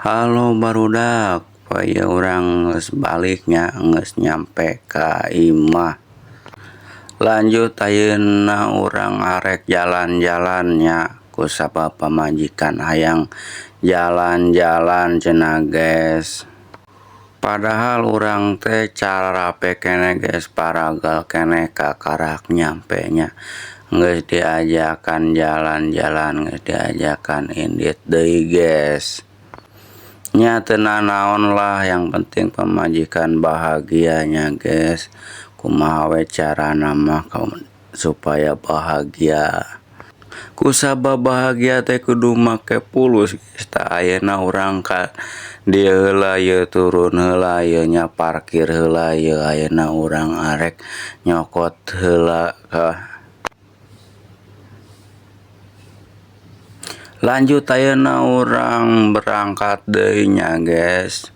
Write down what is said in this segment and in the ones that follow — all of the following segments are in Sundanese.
Halo barudak, poe ieu urang geus balik nya, geus nyampe ka imah. Lanjut ayeuna urang arek jalan-jalan nya, kusabab pamajikan hayang jalan-jalan cenah guys. Padahal urang teh carape keneh guys, paragal keneh kakarak nyampe nya. Geus diajakan jalan-jalan, geus diajakan indit deui guys. Nya teu nanaon lah, yang penting pamajikan bahagia nya guys. Kumaha we carana mah supaya bahagia. Kusabab bahagia teh kudu make fulus guys. Tah ayeuna urang ka dieu heula ieu turun heula ieu nya, parkir heula ieu, ayeuna urang arek nyokot heula ka. Lanjut ayeuna urang berangkat deui nya guys.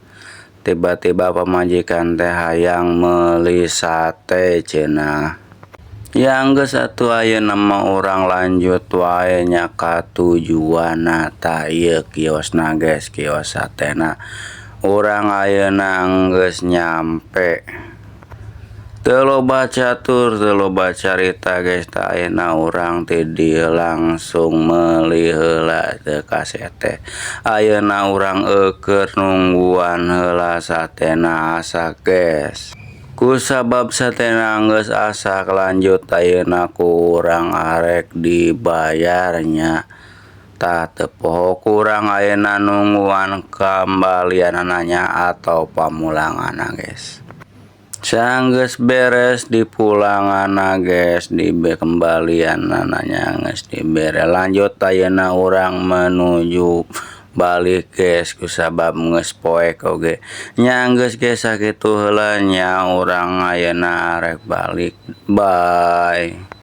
Tiba-tiba pamajikan teh hayang meuli sate cenah. Ya geus atuh ayeuna mah urang lanjut wae nya ka tujuanna. Tah ieu kiosna guys, kios satena. Urang ayeuna geus nyampe. Teu loba catur, teu loba carita guys. Tah ayeuna urang ti dieu langsung meuli heula teu ka sate. Ayeuna urang eueuh nungguan heula satena asak guys. Kusabab satena geus asak, lanjut ayeuna ku urang arek dibayar nya. Tah teu poho ku urang ayeuna nungguan kambalianana nya atau pamulanganna guys. Sanggeus beres dipulanganna guys, dikembalianana nya geus dibere. Lanjut ayeuna urang menuju balik guys, kusabab geus poek oge. Nya geus guys, sakitu heula nya, urang ayeuna arek balik. Bye.